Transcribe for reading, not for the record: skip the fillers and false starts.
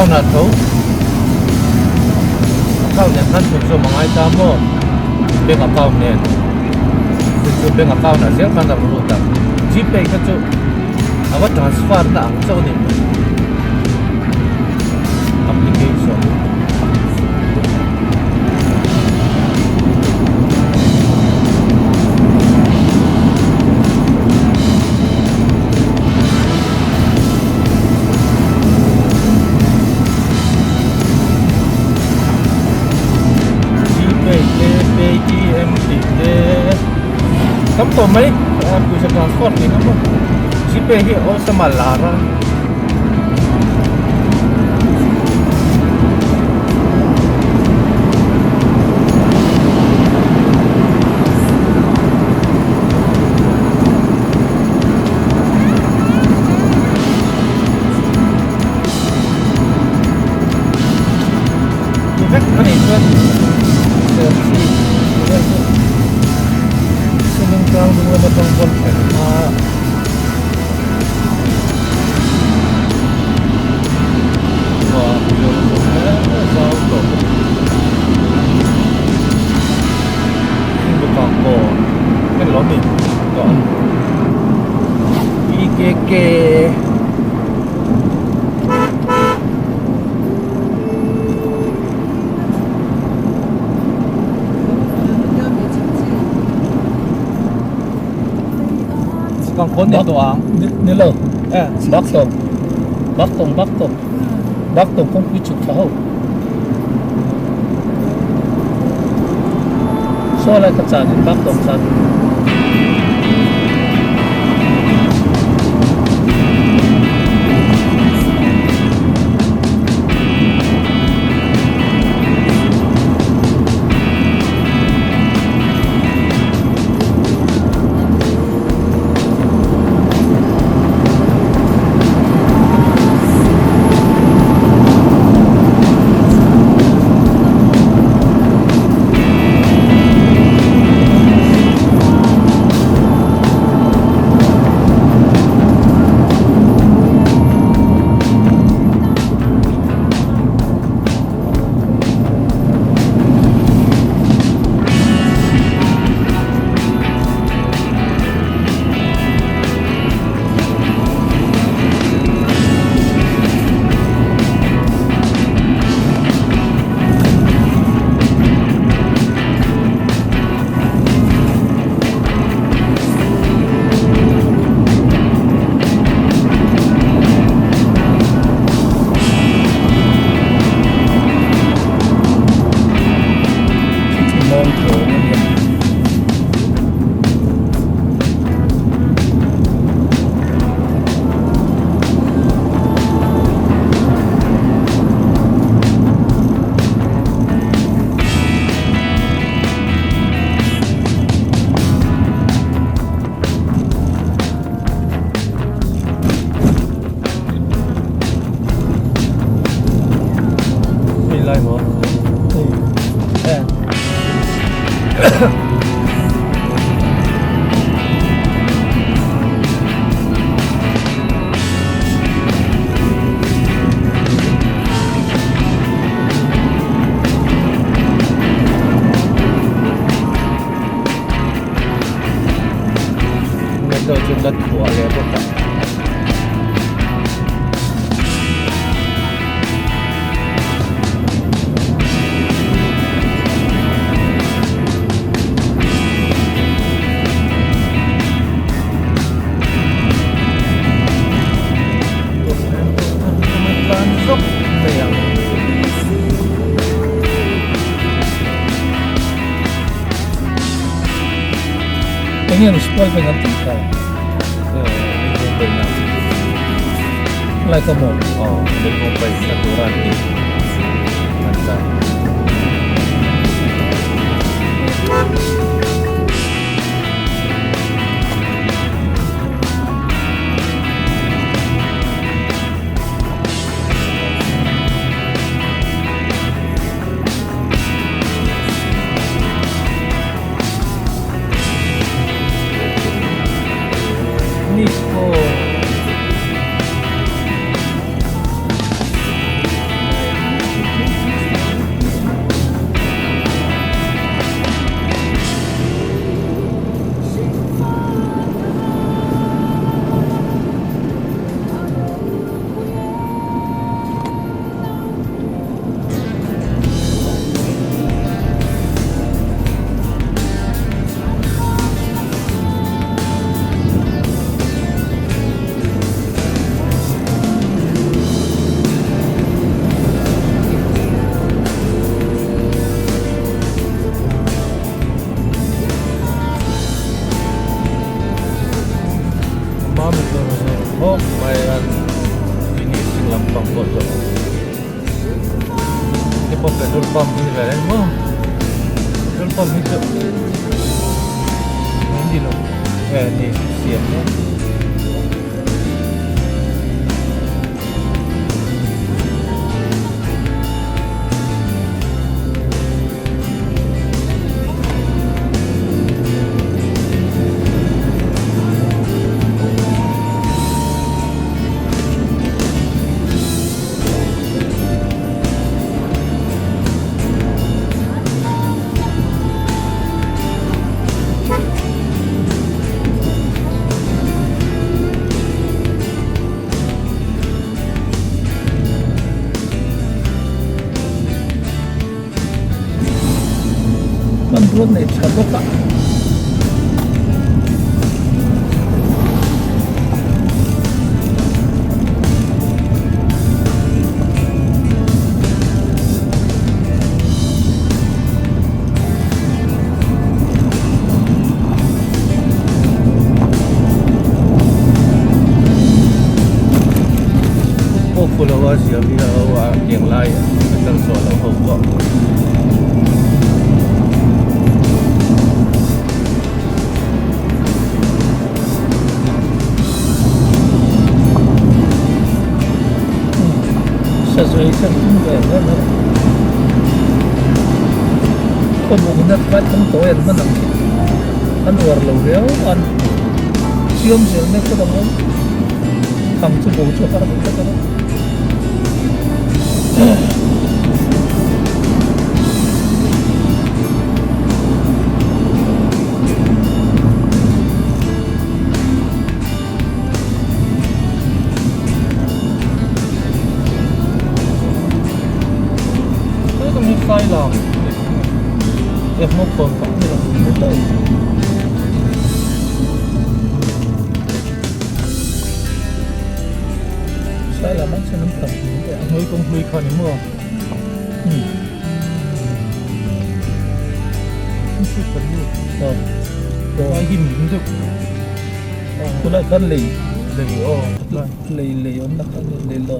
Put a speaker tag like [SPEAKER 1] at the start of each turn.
[SPEAKER 1] Account ah tho account nen khan chhun zawm a ngai ta maw bank account nen chu chu bank account ah zel khan a rawn lut a gpay kha chu a va transfer na ang chauh a ni mai application. Gpay te paytm tih te tam tawh mai pawisa transfer tih na maw gpay hi awlsam a lar a. Vek a nih chuan Serchhip vel chu Swimming tlang dung lama tang pawn thlen a.
[SPEAKER 2] Ni lo bak tawng bak tawng bak tawng bak tawng kawngpui chhuk thla ho saw lai ka chan in bak tawng chan. Enge ni spoil vek an tih kha? Lai ka maw?
[SPEAKER 1] Aw, leihmawm paihna tura an tih an ta. pawh petrol pump hi ni ve reng maw petrol pump hi chu an ni lo nge ni siam mek.
[SPEAKER 2] Hmanrua nei tha bawk a.
[SPEAKER 1] Pawh phu lo a ziah hi a ho a tiang lai a kal chhuah loh ho pawh.
[SPEAKER 2] Sazuai hian tum ve hle mai. Khawbuk in a tlai thang tawi an hman ang khi an uar lo riau an siam zel mek tlat ang aw. Thang chu bo chu a har ve tlat ang a. Sailam ah chuan an tam hle a.
[SPEAKER 1] Hmui kawng hlui kha ni maw? Ai hi min deuh.
[SPEAKER 2] Tunah khan lei
[SPEAKER 1] lei aw
[SPEAKER 2] lei lei awm na kha lei lawm.